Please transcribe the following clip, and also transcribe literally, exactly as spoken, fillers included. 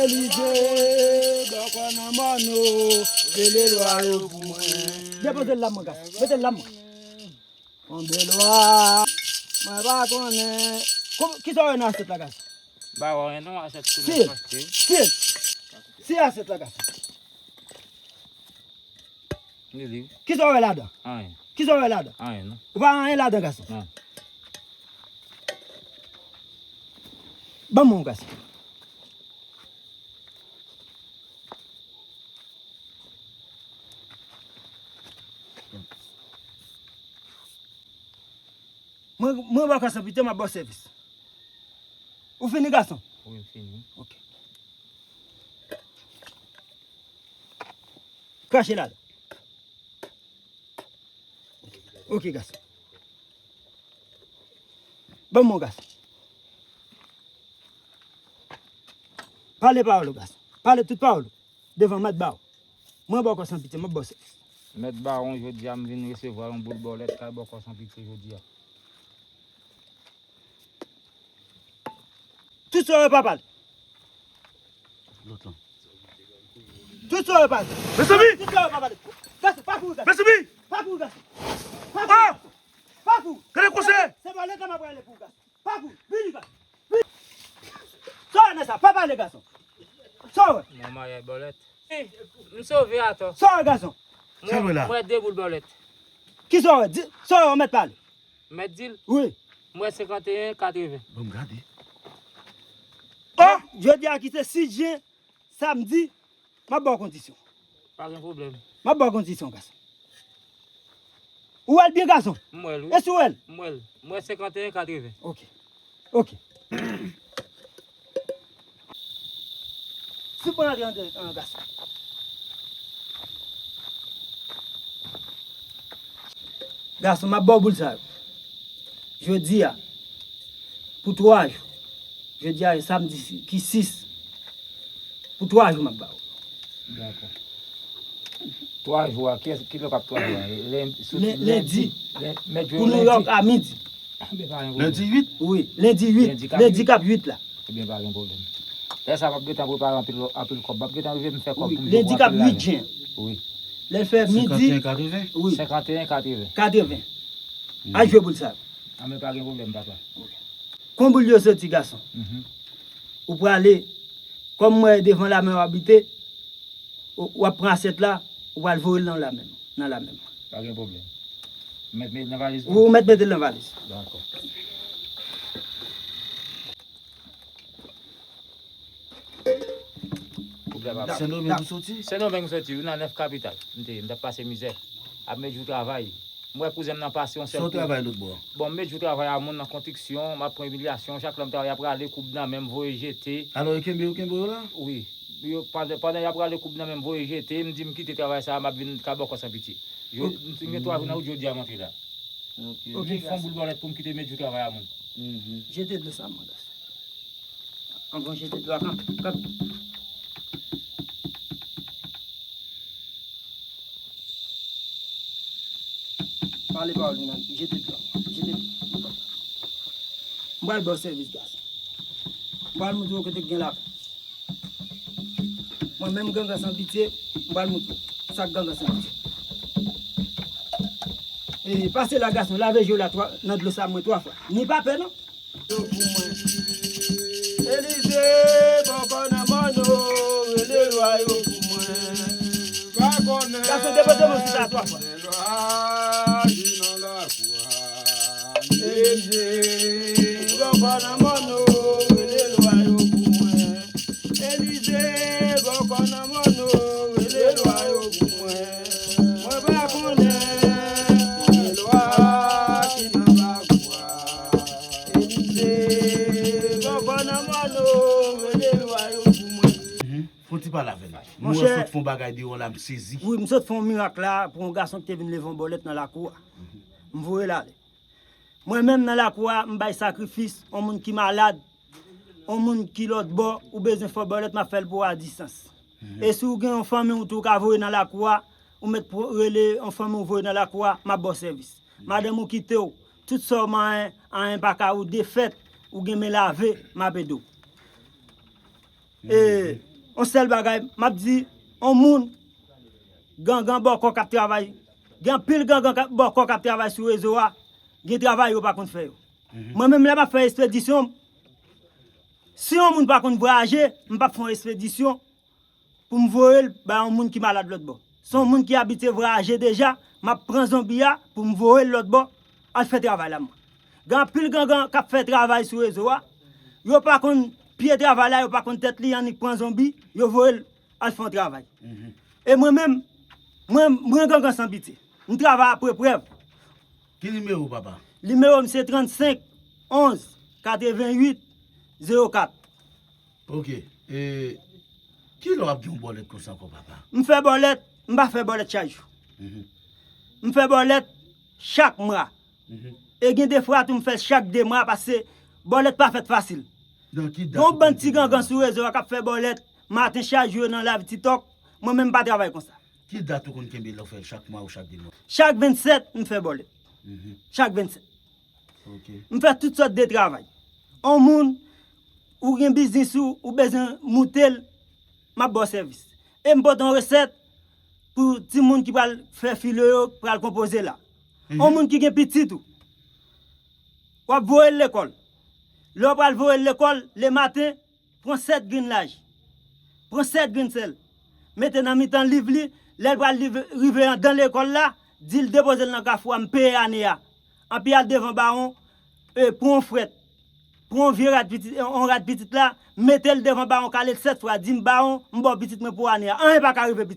Elize, bòkò nan mòn ou, rele lwa yo pou mwen. Depoze l la, mwen, gason. Mete l la, mwen. Konbyen lwa? Mwen pa konnen. Kon-, kisa w wè nan asyèt la, gason? Ba wè anyen non, asyèt tou nèf achte. Si, si asyèt la, gason. Li li. Kisa w wè ladan? Anyen. Kisa w wè ladan? Anyen non. Ou pa wè anyen ladan, gason? Non. Ban mwen, gason. Mwen, mwen bòkò san pitye, m ap ba w sèvis. Ou fini, gason? Wi, m fini. Ok. Krache ladan. Ok, gason. Ban m, gason. Pale pawòl ou, gason. Pale tout pawòl ou. Devan mèt ba w. Mwen bòkò san pitye, m ap ba w sèvis. Mèt bawon, jodi a m vin resevwa yon boul bòlèt kay bòkò san pitye jodi a. Tout sa w wè pa pale. Lòt lan. Tout sa w wè pa pale. Mezanmi! Tout sa w wè pa pale. Gason, pa kouri, gason. Mezanmi! Pa kouri, gason. Pa kouri, gason. Pa kouri. Gade konsèy! Se bòlèt la m ap rele pou ou, gason. Pa kouri. Vini, gason. Vini. Sa w wè nan sa? Pa pale, gason. Sa w wè? Mwen maye bòlèt. M sove atò. Sa w wè, gason? Sa w wè la? Mwen de boul bòlèt. Kisa w wè? Di, sa w wè, ou mèt pale. Mèt di l? Wi. M wè senkanteyen katreven. Ban m gade. Oh! Jodi a ki se sis jen, samdi, m ap ba w kondisyon. Pa gen pwoblèm. M ap ba w kondisyon, gason. Ou wè l byen, gason? M wè l, wi. Èske w wè l? M wè l. M wè senkanteyen katreven. Ok. Ok. Si w pa antre antre an gason. Gason, m ap ba w boul sa yo. Jodi a, pou twa jou. Jodi a, samdi ki sis. Pou twa jou, m ap ba w. Dakò. Twa jou a, ki, ki lè k ap twa jou a? Len-, sou Len-, lendi. Lendi. Len-, mèt jwe pou Nouyòk lendi. A midi. Ebyen, pa gen pwoblèm. Lendi uit? Wi, lendi uit. Lendi k ap Lendi uit. K ap uit la. Ebyen, pa gen pwoblèm. Lè sa a, m ap gentan prepare anpil, anpil kòb. M ap gentan rive, m fè kòb Wi, pou m lendi k ap uit jen. Wi. Lè l fè midi. Senkanteyen katreven? Wi. Senkanteyen katreven. Katreven. Mhm. Al jwe boul sa. A, men pa gen pwoblèm, papa. Kon boul yo soti, gason. Mhm. Ou prale, kòm mwen devan lamè w abite, w, w ap pran asyèt la, ou pral voye l nan lamè m, nan lamè m. Pa gen pwoblèm. Mèt mete nan valiz mwen? Ou mèt mete l nan valiz. Dakò. Pwoblèm apa. Sendomeng ou soti? Sendomeng m soti, wi, nan nèf kapital. M te ye, m t ap pase mizè. Ap met jou travay. M wè kouzen m nan pase yon sèl kou. Sa w travay lòt bò a? Bon, m met jou travay a moun nan konstriksyon, m ap pran imilyasyon, chak lè m travay, y ap rale koub nan men m, voye jete. Alò, yo kenbe, yo kenbe w la? Wi. Yo, pandan, pandan y ap rale koub nan men m, voye jete, m di m kite travay sa a, m ap vin ka bòkò san pitye. Yo, m gen twa jou nan wout jodi a m antre la. Ok. Ok, m fè yon boul bòlèt pou m kite met jou travay a moun. Mhm. Jete dlo sa, mwen, gason. Anvan jete dlo a, kanpe, kanpe. Pale pawòl ou nan, jete dlo, jete dlo. M pral ba w sèvis, gason. M pral montre w kote k gen lapè. Mwen menm, gangan san pitye, m pral montre w sa k gangan san pitye. E, pase la, gason, lave je w la twa, nan dlo sa mwen twa fwa. Ni pa pè, non. Yo pou mwen. Elize, bòkò nan mòn ou, rele lwa yo pou mwen. Pa konnen. Gason, depoze men w sou sa twa fwa. Lwa ki nan lakou a. Elize, bòkò nan mòn ou, rele lwa yo pou mwen. Elize, bòkò nan mòn ou, rele lwa yo pou mwen. Mwen pa konnen, rele lwa ki nan lakou a. Elize, bòkò nan mòn ou, rele lwa yo pou mwen. Mhm. Fè yon ti pale avè m. Monchè, mwen sot fè yon bagay deyò la, m sezi. Wi, m sot fè yon mirak la pou yon gason ki te vin leve yon bòlèt nan lakou a. M voye l ale. Mwen menm nan lakou a, m bay sakrifis, yon moun ki malad, yon moun ki lòt bò, ou bezwen fè bòlèt, m ap fè l pou ou a distans. Mhm. E si w gen yon fanmi w tou w ka voye nan lakou a, ou mèt pran, rele yon fanmi w voye nan lakou a, m ap ba w sèvis. Madanm ou kite w, tout sa w manyen, anyen pa ka ou defèt, ou gen men lave, m ap ede w. E yon sèl bagay, m ap di, yon moun, gangan bòkò k ap travay, gen anpil gangan k ap, bòkò k ap travay sou rezo a, gen travay yo pa konn fè yo. Mwen menm, lè m ap fè espedisyon, si yon moun pa konn vwayaje, m p ap fè yon espedisyon pou m voye l bay yon moun ki malad lòt bò. Se yon moun ki abitye vwayaje deja, m ap pran zonbi a pou m voye l lòt bò, al fè travay la, mwen. Gen anpil gangan k ap fè travay sou rezo a, yo pa konn pye travay la, yo pa konn tèt li, annik pran zonbi, yo voye l al fè yon travay. E mwen menm, mwen, mwen gangan san pitye. M travay apre prèv. Ki nimewo w, papa? Nimewo m se trannsenk onz katrevennuit zewo kat. Ok. E kilè w ap gen yon bòlèt konsa ankò, papa? M fè bòlèt, m pa fè bòlèt chak jou. M fè bòlèt chak mwa. E gen de fwa tou m fè l chak de mwa, paske bòlèt pa fèt fasil. Nan ki dat? Gen yon bann ti gangan sou rezo a k ap fè bòlèt maten chak jou yo nan live TikTok. Mwen menm m pa travay konsa. Ki dat ou konn kenbe lè w fè l, chak mwa ou chak de mwa? Chak vennsèt, m fè bòlèt. Chak vennsèt. Ok. M fè tout sòt de travay. On moun, ou gen biznis ou, ou bezwen moute l, m ap ba w sèvis. E m pote yon resèt pou timoun ki pral fè filo yo, pral konpoze la. On moun ki gen pitit ou, w ap voye l lekòl. Lè w pral voye l lekòl, lematen, pran sèt grenn laj. Pran sèt grenn sèl. Mete nan mitan liv li, lè l pral liv, rive anndan lekòl la, di l depoze l nan kafou a, m peye ane a. Anpi al devan bawon, e, pran yon frèt. Pran yon vye rad pitit, yon rad pitit la, mete l devan bawon, kale l sèt fwa, di m, "Bawon, m ba w pitit mwen pou ane a." Anyen pa ka rive pitit.